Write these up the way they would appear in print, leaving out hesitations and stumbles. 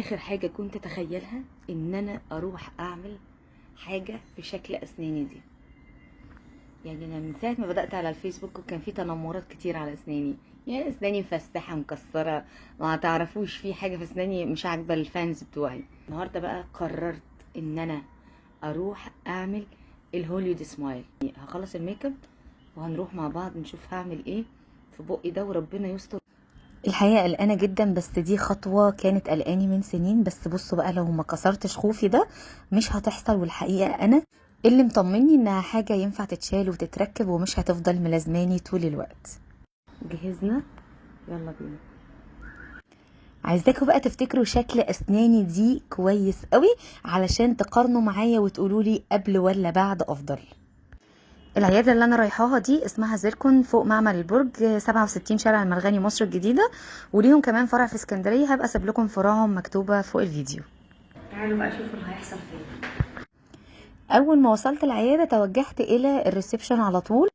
اخر حاجة كنت اتخيلها ان انا اروح اعمل حاجة في شكل اسناني دي. يعني انا من ساعة ما بدات على الفيسبوك وكان في تنمرات كتير على اسناني، يعني اسناني مفسحه مكسره، ما تعرفوش في حاجة في اسناني مش عاجبه ال fans بتوعي. النهارده بقى قررت ان انا اروح اعمل ال Hollywood smile. هخلص الميك اب وهنروح مع بعض نشوف هعمل ايه في بقي ده، وربنا يستر. الحقيقة قلقانة جدا، بس دي خطوة كانت قلقاني من سنين. بس بصوا بقى، لو ما كسرتش خوفي ده مش هتحصل. والحقيقة انا اللي مطمني انها حاجة ينفع تتشال وتتركب ومش هتفضل ملازماني طول الوقت. جهزنا، يلا بينا. عايزاكم بقى تفتكروا شكل اسناني دي كويس قوي علشان تقارنوا معايا وتقولوا لي قبل ولا بعد افضل. العيادة اللي انا رايحاها دي اسمها زيركون، فوق معمل البرج، 67 شارع المرغني، مصر الجديدة. وليهم كمان فرع في اسكندرية، هبقى اسيب لكم فروعهم مكتوبة فوق الفيديو. تعالوا بقى شوفوا اللي هيحصل فين. اول ما وصلت العيادة توجهت الى ال reception على طول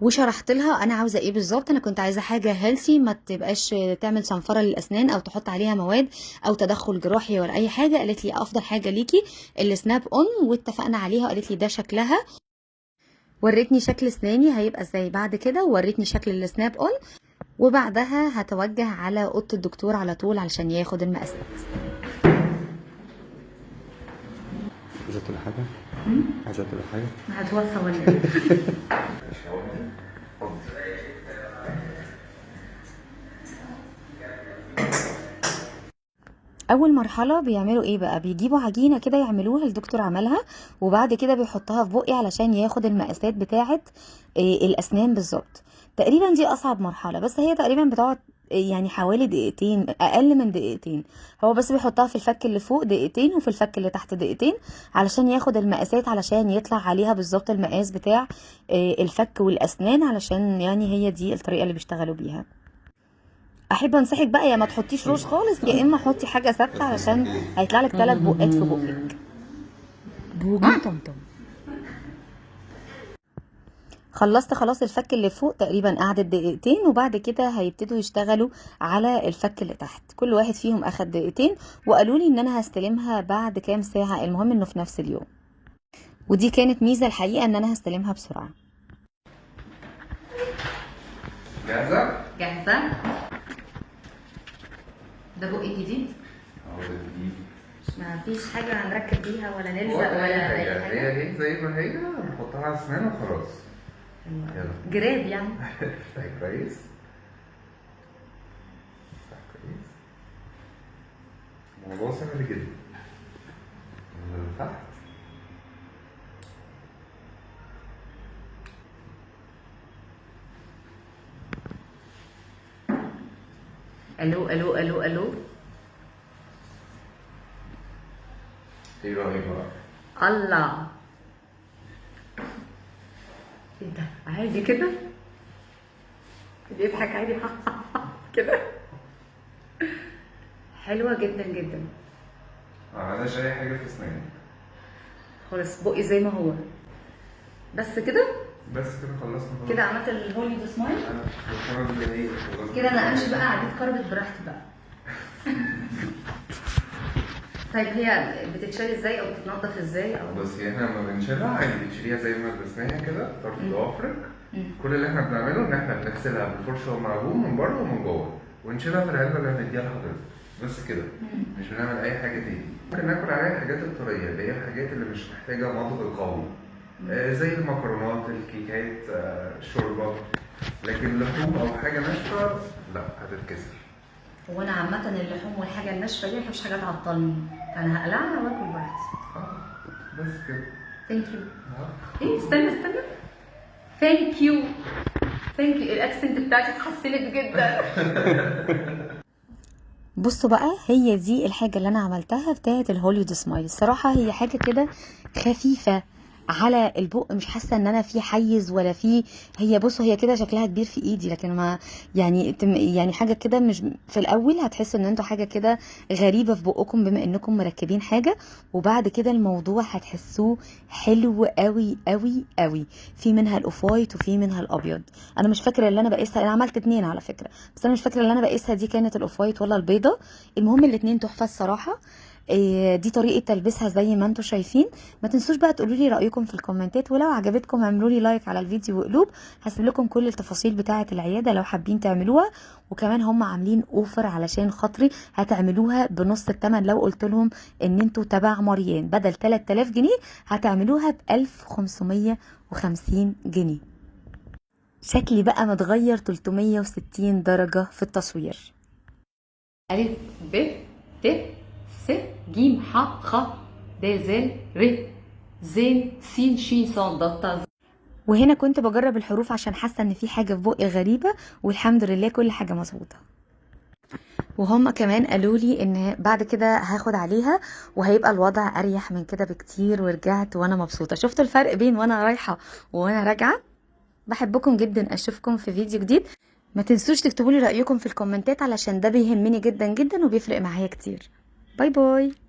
وشرحت لها انا عاوزه ايه بالظبط. انا كنت عايزه حاجة healthy، ما تبقاش تعمل صنفره للاسنان او تحط عليها مواد او تدخل جراحي ولا اي حاجة. قالت لي افضل حاجة ليكي ال snap on، واتفقنا عليها. قالت لي ده شكلها، وريتني شكل اسناني هيبقى ازاي بعد كده، ووريتني شكل ال snap on، وبعدها هتوجه على اوضة الدكتور على طول علشان ياخد المقاسات. عايزة تقول حاجة؟ عايزة تقول حاجة؟ هتوفى ولا ايه؟ اول مرحلة بيعملوا ايه بقى؟ بيجيبوا عجينه كده يعملوها، الدكتور عملها، وبعد كده بيحطها في بقي علشان ياخد المقاسات بتاعه الاسنان بالظبط. تقريبا دي اصعب مرحلة، بس هي تقريبا بتقعد يعني حوالي دقيقتين، اقل من دقيقتين. هو بس بيحطها في الفك اللي فوق دقيقتين وفي الفك اللي تحت دقيقتين علشان ياخد المقاسات، علشان يطلع عليها بالظبط المقاس بتاع الفك والاسنان، علشان يعني هي دي الطريقة اللي بيشتغلوا بيها. احب انصحك بقى، يا ما تحطيش روج خالص، يا اما حطي حاجة ثابتة علشان هيطلع لك 3 بقات في بقك. بوجي طمطم. خلصت خلاص الفك اللي فوق تقريبا قعدت دقيقتين، وبعد كده هيبتدوا يشتغلوا على الفك اللي تحت. كل واحد فيهم اخد دقيقتين، وقالوا لي ان انا هستلمها بعد كام ساعة، المهم انه في نفس اليوم. ودي كانت ميزة الحقيقة ان انا هستلمها بسرعة. جاهزة؟ جاهزة. ده بقي جديد، اهو ده جديد، ما فيش حاجة هنركب بيها ولا نلزق ولا ولا أي اي حاجة، حاجة. هي هي زي ما هي، نحطها على اسنان وخلاص. يلا. جراب يعني. افتحي كويس، افتحي كويس. الموضوع سهل جدا. من تحت الو الو الو الو. ايه رأيك بقى؟ الله، ايه ده؟ عادي كده؟ بيضحك عادي كده. حلوة جدا جدا. ما عملناش أي حاجة في اسنانك خالص، بقي زي ما هو بس كده. بس كده خلصنا خلاص. كده عملت ال Hollywood smile. أنا في 5 دقايق خلصنا. كده انا امشي بقى على ال red carpet براحتي بقى. طيب هي بتتشال ازاي او بتتنضف ازاي او؟ بصي، احنا لما بنشيلها عادي بتشيليها زي ما لبسناها كده طرف ضوافرك. كل اللي احنا بنعمله ان احنا بنغسلها بالفرشه والمعجون من بره ومن جوه، ونشيلها في العلبة اللي هنديها لحضرتك، بس كده. مش بنعمل اي حاجة تاني. ممكن ناكل عليها الحاجات الطريه اللي هي الحاجات اللي مش محتاجه مضغ قوي، زي المكرونات، الكيكات، الشوربة. لكن لحوم او حاجة ناشفة لا، هتتكسر. هو انا عامة اللحوم والحاجة الناشفه دي ما بحبش حاجة تعطلني، فانا هقلعها واكل براحتي. بس كده. thank you. ايه استنى استنى، thank you thank you. ال accent بتاعتي اتحسنت جدا. بصوا بقى، هي دي الحاجة اللي انا عملتها بتاعه ال Hollywood smile. الصراحة هي حاجة كده خفيفة على البق، مش حاسه ان انا في حيز ولا في. هي بصوا هي كده شكلها كبير في ايدي، لكن ما يعني يعني حاجة كده مش في الاول هتحسوا ان انتوا حاجة كده غريبة في بقكم بما انكم مركبين حاجة، وبعد كده الموضوع هتحسوه حلو قوي قوي قوي. في منها ال off white وفي منها الابيض. انا مش فاكره اللي انا بقيسها، انا عملت 2 على فكرة، بس انا مش فاكره اللي انا بقيسها دي كانت ال off white ولا البيضة. المهم الاتنين تحفة الصراحة. دي طريقه تلبسها زي ما انتم شايفين. ما تنسوش بقى تقولوا لي رايكم في الكومنتات، ولو عجبتكم اعملوا لي like على الفيديو وقلوب. هسيب لكم كل التفاصيل بتاعه العيادة لو حابين تعملوها، وكمان هم عاملين offer علشان خاطري، هتعملوها بنص الثمن لو قلت لهم ان انتوا تبع مريان، بدل 3000 جنيه هتعملوها ب 1550 جنيه. شكلي بقى متغير 360 درجه في التصوير. ألف ب ت س ج ح خ د ز ر ز س ش ص د ط. وهنا كنت بجرب الحروف عشان حاسه ان في حاجة في بقي غريبة، والحمد لله كل حاجة مظبوطة. وهم كمان قالوا لي ان بعد كده هاخد عليها وهيبقى الوضع اريح من كده بكتير. ورجعت وانا مبسوطة. شفتوا الفرق بين وانا رايحة وانا راجعه؟ بحبكم جدا، اشوفكم في فيديو جديد. ما تنسوش تكتبوا لي رايكم في الكومنتات علشان ده بيهمني جدا جدا وبيفرق معايا كتير. bye bye.